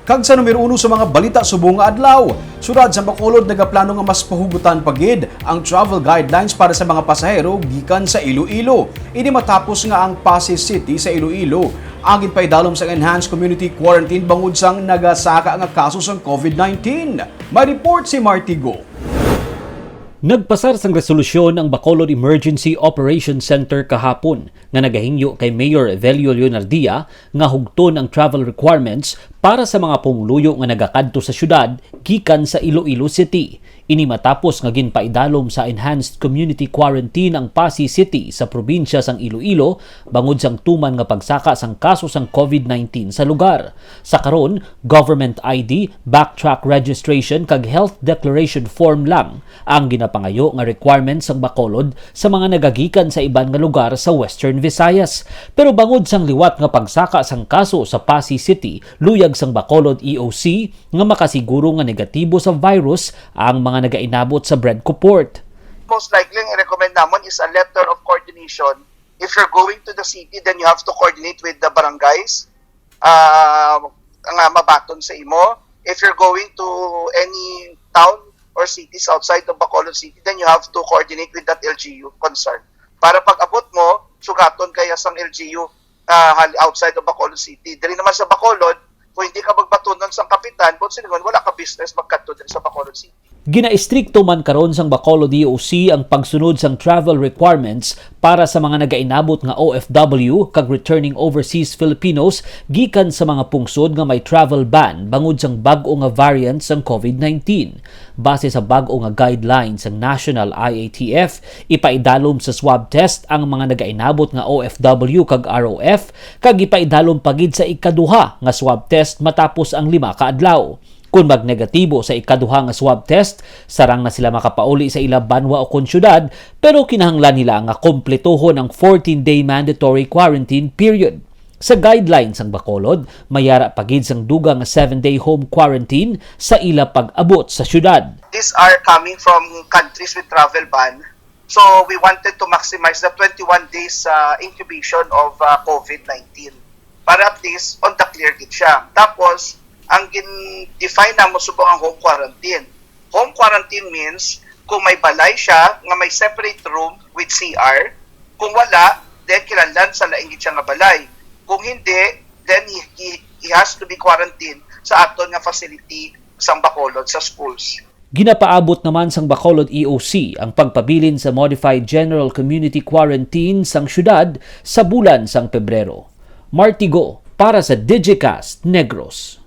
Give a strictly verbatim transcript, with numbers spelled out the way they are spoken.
Kag sa numero uno sa mga balita subong nga adlaw, siyudad sa Bacolod nagaplano nga mas pahugutan pa gid ang travel guidelines para sa mga pasahero gikan sa Iloilo. Ini matapos nga ang Passi City sa Iloilo ang ginpaidalom sa enhanced community quarantine bangod sang nagasaka nga kaso sang COVID nineteen. May report si Marty Go. Nagpasar sang resolusyon ang Bacolod Emergency Operations Center kahapon nga nagahingyo kay Mayor Evelio Leonardia nga hugton ang travel requirements para sa mga pumuluyo nga nagakadto sa siyudad gikan sa Iloilo City. Ini matapos nga ginpaidalom sa enhanced community quarantine ang Passi City sa probinsya sang Iloilo bangod sang tuman nga pagsaka sang kaso sang COVID nineteen sa lugar. Sa karon, government I D, backtrack registration kag health declaration form lang ang ginapangayo nga requirement sang Bacolod sa mga nagagikan sa iban nga lugar sa Western Visayas. Pero bangod sang liwat nga pagsaka sang kaso sa Passi City, luyag sang Bacolod E O C nga makasiguro nga negatibo sa virus ang mga nagainabot sa Bredco Port. Most likely, ang i-recommend namon is a letter of coordination. If you're going to the city, then you have to coordinate with the barangays, ah, nga mabaton sa imo. If you're going to any town or cities outside of Bacolod City, then you have to coordinate with that L G U concern. Para pag-abot mo, sugaton kaya sang L G U, ah, hal-, outside of Bacolod City. Diri naman sa Bacolod, kung hindi ka magbatunon sang kapitan, buot silingon, wala ka business magkadto diri sa Bacolod City. Ginaistrikto man karon sang Bacolod E O C ang pagsunod sang travel requirements para sa mga nagainabot nga O F W kag returning overseas Filipinos gikan sa mga pungsod nga may travel ban bangod sang bag-o nga variant sang COVID nineteen. Base sa bag-o nga guidelines sang National I A T F, ipaidalom sa swab test ang mga nagainabot nga O F W kag R O F, kag ipaidalom pa gid sa ikaduha nga swab test matapos ang lima ka adlaw. Kon magnegatibo sa ikaduha nga swab test, sarang na sila makapauli sa ila banwa ukon syudad, pero kinahanglan nila nga kompletohon ang fourteen-day mandatory quarantine period. Sa guidelines sang Bacolod, may ara pa gid sang dugang nga seven-day home quarantine sa ila pag-abot sa syudad. These are coming from countries with travel ban. So, we wanted to maximize the twenty-one days, uh, incubation of, uh, COVID nineteen para at least on the clear gid siya. Tapos, ang gin-define namo subong ang home quarantine. Home quarantine means kung may balay siya nga may separate room with C R, kung wala, then kinahanglan sa lain gid siya nga balay. Kung hindi, then he, he, he has to be quarantined sa aton nga facility sang Bacolod, sa schools. Ginapaabot naman sang Bacolod E O C ang pagpabilin sa Modified General Community Quarantine sang syudad sa bulan sang Pebrero. Martigo para sa Digicast Negros.